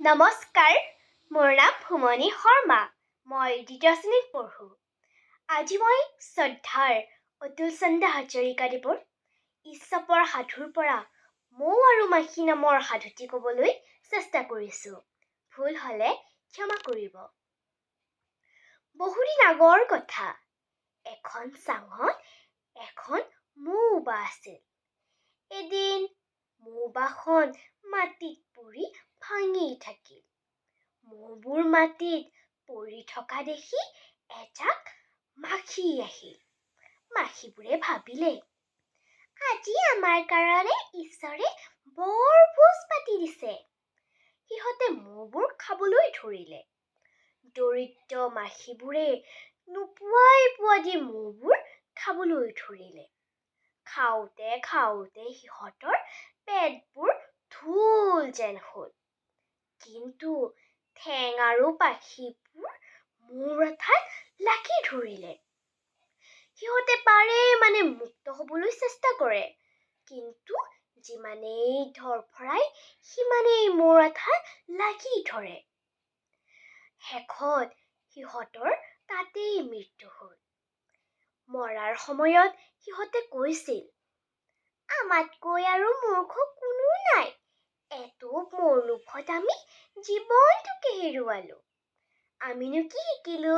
নমস্কাৰ, মোৰ নাম ভুমণি শৰ্মা। মই দ্বিতীয় শ্ৰেণীত পঢ়োঁ। আজি মই শ্ৰদ্ধাৰ অতুল চন্দ্ৰ হাজৰিকাদেৱৰ ঈশপৰ সাধুৰ পৰা মৌ আৰু মাখি নামৰ সাধুটি ক'বলৈ চেষ্টা কৰিছোঁ। ভুল হ'লে ক্ষমা কৰিব। বহুদিন আগৰ কথা। এখন চাঙত এখন মৌ বাহ আছিল। এদিন মৌ বাহখন মাটিত পৰি ভাঙি থাকিল। মৌবোৰ মাটিত পৰি থকা দেখি এজাক মাখি আহিল। মাখিবোৰে ভাবিলে, আজি আমাৰ কাৰণে ঈশ্বৰে বৰ ভোজ পাতি দিছে। সিহঁতে মৌবোৰ খাবলৈ ধৰিলে। দৰিদ্ৰ মাখিবোৰে নোপোৱাই পোৱাদি মৌবোৰ খাবলৈ ধৰিলে। খাওঁতে খাওঁতে সিহঁতৰ পেটবোৰ ঢোল যেন হ'ল। কিন্তু ঠেং আৰু পাখিবোৰ মৌৰ আঠাত লাগি ধৰিলে। সিহঁতে পাৰে মানে মুক্ত হ'বলৈ চেষ্টা কৰে, কিন্তু যিমানেই ধৰফৰাই সিমানেই মৌৰ আঠা লাগি ধৰে। শেষত সিহঁতৰ তাতেই মৃত্যু হ'ল। মৰাৰ সময়ত সিহঁতে কৈছিল, আমাতকৈ আৰু মূৰ্খ কোনো নাই। এটোপ মৌৰ লোভত আমি জীৱনটোকে হেৰুৱালো। আমিনো কি শিকিলো?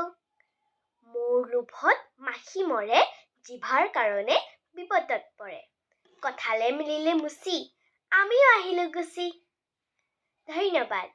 মৌৰ লোভত মাখি মৰে, জিভাৰ কাৰণে বিপদত পৰে। কঁঠালে মেলিলে মুচি, আমিও আহিলো গুচি। ধন্যবাদ।